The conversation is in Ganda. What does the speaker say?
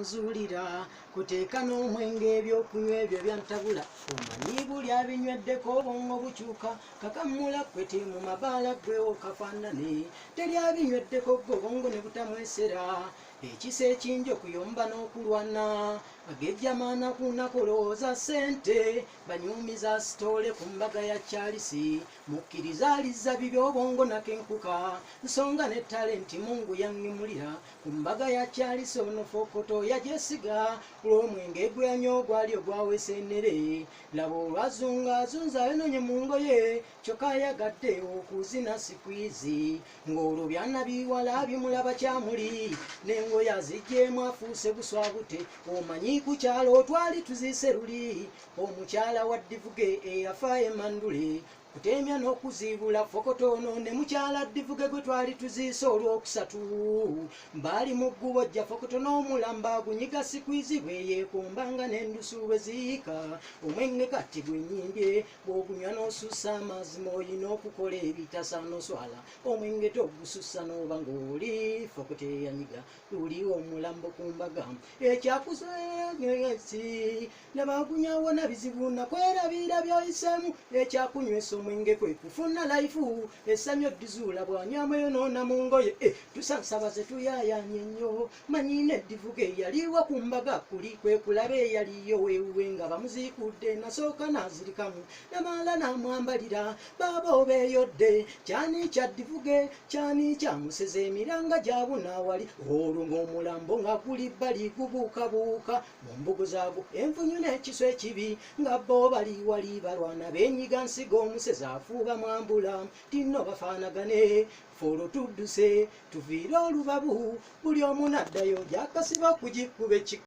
Onzuulira kuteeka n'omwenge, ebyokunywa ebyo byantabula. Omanyi buli abinyweddeko obwongo bukyuka, kakamula kweti mu mabaala gwe okafaanane. Teri abinyweddeko gwe obwongo ne butamwesera. Ekisa ekingi okuyomba n'okulwana, agejjamaana kunakulowooza ssente, banyumiza sitoole ku mbaga ya Charles. Mukkiriza alizza bibi obwongo nakenkuka, nsonga ne talenti Mungu yaŋŋimulira. Ku mbaga ya Charles ono Fokoto yagyesiga lw'omwenge gwe yanywa ogwali ogwawesa ennere. Laba olwazunga azunza ayononye mu ngoye, kyokka ayagadde okuzina sikwizi, ng'olwo byana biwala bimulaba kyamuli, n'engoye aziggyemu afuuse buswabute. Omanyi ku kyalo twali tuziise luli omukyala wa Ddivuge eyafa emandule, kutemya n'okuziibula Fokoto ono ne mukyala Ddivuge gwe twali tuziise olwokusatu. Baali mu ggubo jja Fokoto n'omulamba gunyiga sikwizi bwe yeekombanga n'endusu bwe ziyiika. Omwenge kati gwenyimbye bw'ogunywa n'osussa amazima oyina okukola ebitasa n'oswala. Omwenge togusussa n'oba ng'oli Fokoto eyanyiga luli omulambo ku mbaga. Ekyakusesi nabagunyawo na bizibu nakwerabira byoyiseemu. Ekyakunywesa omwenge kwe kufuna life, essanyu oddizuula bwanywamu eyonoona mu ngoye. Tusansaba ze tuyaayanye nnyo, manyi neddivuga eyaliwo ku mbaga kuli kwe kulaba eyaliyo weewuwe nga bamuziikudde. Nasooka naazirikamu namala namwambalira baaba obeeyodde kyani kya Ddivuge kyani kyamuseze emiranga gyabuna wali. Olwo ng'omulambo nga guli bbali gubuukabuuka mu mbugo zaagwo envunyu n'ekiso ekibi, nga bo bali wali balwana beenyiga nsigo. Omusezi afuuba mwambula tinno bafaanagane. Fe olwo tudduse tuviire olubabu, buli omu naddayo gyakasiba kugikuba ekika.